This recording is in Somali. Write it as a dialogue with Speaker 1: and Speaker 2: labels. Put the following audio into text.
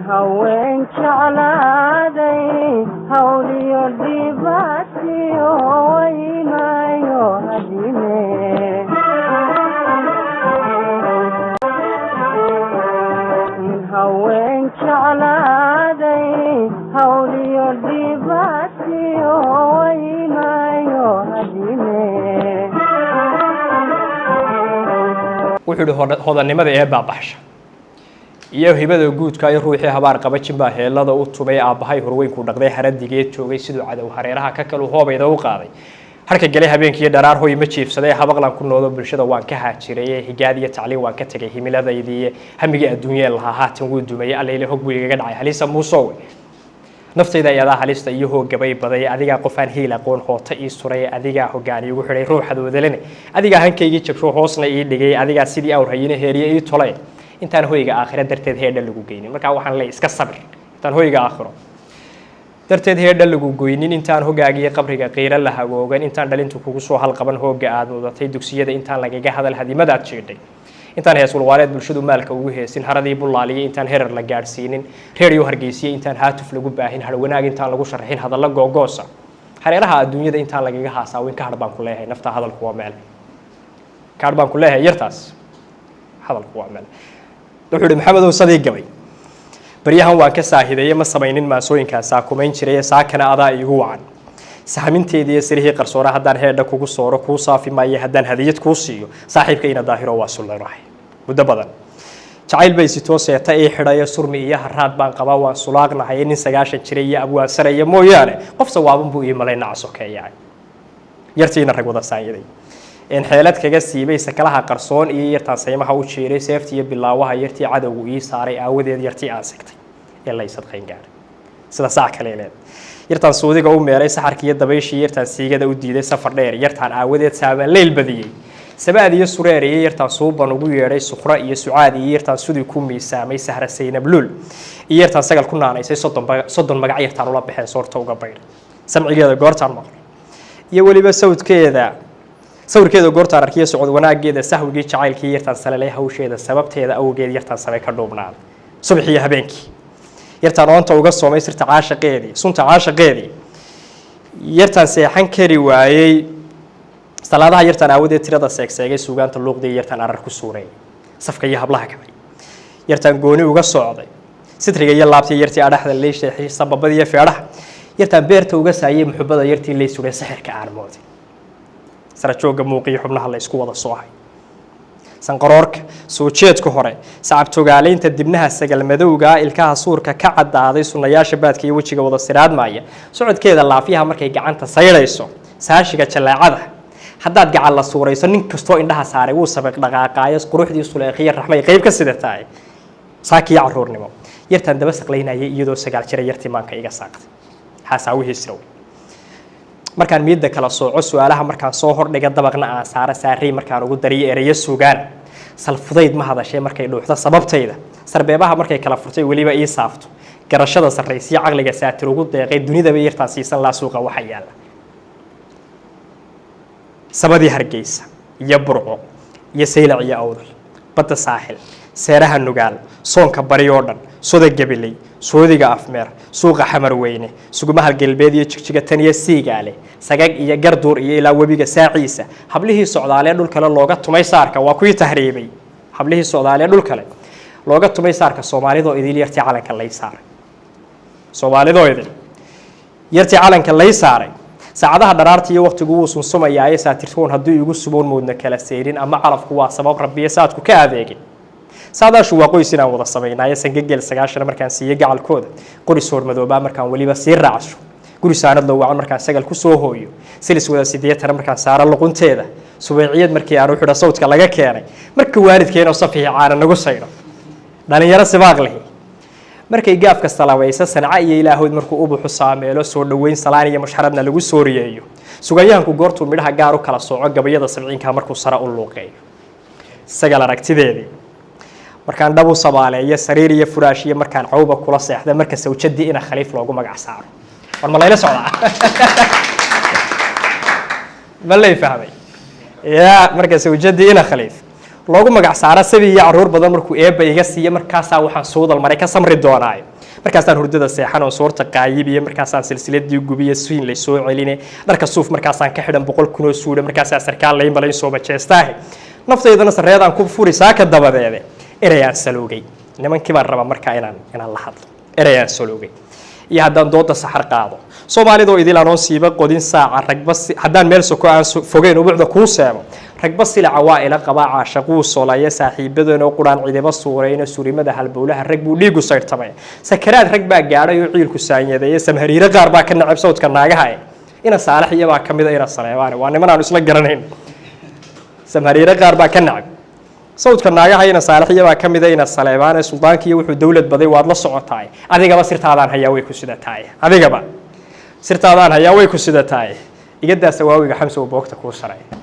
Speaker 1: Haween jeclaaday hawliyo dhibaatiyo waynayo hadime. Nin haween jeclaaday hawliyo dhibaatiyo waynayo hadime.
Speaker 2: Wuxuu ihi hodannimada ee baabaxsha iyo hibada guudka iyo ruuxii habaar qaba jimbaa heelada u tumay. Aabbahay horweynku dhaqday haradigeed joogay, siduu cadow hareeraha ka kalu hoobayda u qaaday. Harka galay habeenkiiyo dharaar hoy ma jiifsaday, habaqlan ku noodo bulshada waan ka haajiray. Higaad iyo tacliin waan ka tegay, himiladaydiiyo hamigii adduunyeen lahaa haatan wuu dumayay. Allayle hog buu igaga dhacay halisa muusowe. Naftayda ayadaa halista iyo hoogabay baday, adigaa qofaan hiil aqoon hoota ii suray, adigaa hoggaan iigu xidhay ruuxad wadalane, adigaa hankaygii jabsho hoosna ii dhigay, adigaa sidii awr hayine heeriye ii tolay. Intaan hoyga aakhiro darteed heedha lagu geynin, markaa waxaan leeyahay iska sabir. Intaan hoyga aakhiro darteed heedha lagu goynin, intaan hogaagiyo qabriga qiiro la hagoogan, intaan dhalintu kugu soo halqaban hoogga aad mudatay, dugsiyada intaan lagaga hadal hadimadaad jiidhay, intaan hees walwaaleed bulshadu maalka ugu heesin, haradii bullaaliya intaan herar la gaadhsiinin, reeriyo hargeysiye intaan haatuf lagu baahin, harwanaag intaan lagu sharxin, hadallo googoosa hareeraha adduunyada intaan lagaga haasaawin, ka hadh baan ku leeyahay naftaa hadalku waa meel. Ka hadh baan ku leeyahay yartaas hadalku waa meel. Wuxuu ihi Maxamedow sadii gabay baryahan waan ka saahideeye, ma samaynin maasooyinkaa saakumayn jiray, saakana adaa iigu wacan sahminteedii iyo sirihii qarsoona. Haddaan heedha kugu sooro kuu saafi maayo, haddaan hadiyad kuu siiyo saaxiibkayna daahiro waa sullanahay. Muddo badan jacayl bay sitoo seeta ii xidhayo, surmi iyo haraad baan qabaa, waan sulaaqnahay. Nin 90 jiray iyo abwaansaraya mooyaane qof sawaaban buu ii malay nacasokeeyahay. Yartiina rag wada saanyaday een xeelad kaga siibay sakalaha qarsoon iyo yartaan saymaha u jiiray, seeftii iyo bilaawaha yartii cadowgu ii saaray aawadeed, yartii aan sigtay ee la isadqayn gaaray sida saac kale leed, yartaan suudiga u meelay saxarkii iyo dabayshii, yartaan siigada u diiday safar dheer, yartaan aawadeed saabaan leyl badiyey sabaad iyo sureer iyo yartaan suuban ugu yeedhay sukhra iyo sucaad iyo yartaan sudii ku miisaamay sahra saynab luul iyo yartaan sagal ku naanaysay 30 magac yartaan ula baxeen soorta uga baydhay. Samcigeeda goortaan maqlo iyo weliba sawdkeeda, sawirkeeda goortaan arkiyo socod wanaageeda, sahwigii jacaylkii yartaan salalay hawsheeda sababteeda awgeed, yartaan samay ka dhuubnaaday subax iyo habeenkii, yartaan oonta uga soomay sirta caashaqeedii, sunta caashaqeedii, yartaan seexan kari waayey salaadaha, yartaan aawadeed tirada seegseegay suugaanta luuqdii, yartaan arar ku suureeyay safka iyo hablaha kacay, yartaan gooni uga socday sitriga iyo laabtii, yartii adhaxda lay sheexay sababada iyo feedhaha, yartaan beerta uga saayay muxubada, yartii lay suray sixirka aan mooday, sara joogga muuqiyo xubnaha la isku wada soohay, sanqaroorka soo jeedka hore, sacabtogaalaynta dibnaha sagal madowga, ilkaha suurka ka caddaaday, sunnayaasha baadka iyo wejiga wada siraadmaya, socodkeeda laafyaha markay gacanta saydhayso, saashiga jaleecada haddaad gacan la suurayso, nin kastoo indhaha saaray wuu sabiq dhaqaaqaayo, quruxdii suleekhiya raxmay qayb ka sidataay, saakiyo caruurnimo yartaan daba saqlaynayay iyadoo 9 jira, yartii maanka iga saaqday xaasaawihii sirow. Markaan miidda kala sooco su-aalaha, markaan soo hordhiga dabaqna aan saara saarey, markaan ugu dariyo ereyo sugaan salfudayd ma hadashee, markay dhuuxdo sababtayda sarbeebaha, markay kala furtay weliba ii saafto garashada sarraysiyo caqliga saatir ugu deeqay, dunidaba yartaan siisan laa suuqa waxa yaalla. Sabadii Hargeysa iyo Burco iyo Saylac iyo Awdal, badda Saaxil, seeraha Nugaal, soonka bari oo dhan, soda Gabiley, soodiga Afmeer, suuqa Xamar Weyne, sugumaha Galbeed iyo Jigjiga tan iyo Siigaale, Sagag iyo Garduur iyo ilaa webiga saaciisa, hablihii socdaalee dhul kale looga tumay saarka waa kuwii tahriibay, hablihii socdaalee dhul kale looga tumay saarka, Soomaalidoo idil yartii calanka lay saaray, Soomaalidoo idil yartii calanka lay saaray. Saacadaha dharaarta iyo waqtigu wuu sunsumayaaye, saatirtoon hadduu igu suboon moodna kala seyrin, ama calafku waa sabab rabbiyo saadku ka adeegin, saadaashu waa qoys inaan wada samaynaayo, sangageel 90 markaan siiyo gacalkooda, qori soormadoobaa markaan weliba sii raacsho, guri saanad loo wacan markaan sagal ku soo hooyo, silis wada 80 markaan saaro luqunteeda, subayciyad markii aan u xidho sawdka laga keenay, marka waalidkeenoo safihi caana nagu saydho, dhalinyaro sibaaq lihi markay gaafka salawaysa, sanca iyo ilaahood markuu ubuxu saameelo, soo dhoweyn salaan iyo mushxaradna lagu sooriyeeyo, sugayahanku goortuu midhaha gaar u kala sooco, gabayada 70-ka markuu sare u luuqeeyo, sagal aragtideedii markaan dhab u sabaaleeyo, sariir iyo furaash iyo markaan cawba kula seexda, marka sawjadii ina Khaliif loogu magac saaro. War ma layla socdaa? Ma lay fahmay? Ya, marka sawjadii ina Khaliif loogu magac saaro, sabi iyo caruur badan markuu eebba iga siiyo, markaasaa waxaan suudal maray ka samri doonaayo. Markaasaan hurdada seexan oo soorta qaayibiye, markaasaan silsiladii gubiye, siin lay soo celine, dharka suuf markaasaan ka xidhan 100,000 oo suudha, markaasaa sarkaal lay malayn soo majeestaahe, naftaydana sarreedaan ku furi saaka dabadeede. Ereyaan saloogay nimankii baan rabaa markaa inaan la hadlo. Ereyaan saloogay iyo haddaan dooda saxar qaado, Soomaalidoo idil anoon siiba qodin saaca ragba, haddaan meel soko aan fogeyn ubucda kuu seebo, ragba silaca waa ila qabaa, caashaquu solaya, saaxiibadanoo quraan cidiba suurayna, surimada halbowlaha rag buu dhiigu sayrtamay, sakaraad rag baa gaadhay oo ciilku saanyadeeye, samhariire qaar baa ka nacab sawdka naagaha, ina Saalax iyabaa ka mida, ina Saleebaane waa niman aanu isla garanayn. Samhariire qaar baa ka nacab sawdka naagaha, ina Saalax iyabaa ka mida, ina Saleebaane. Suldaankiiyo wuxuu dowlad baday waad la socotaay, adigaba sirtaadaan hayaa way ku sidataay, adigaba sirtaadaan hayaa way ku sidataay, igadaasa waawiga Xamsow boogta kuu saray.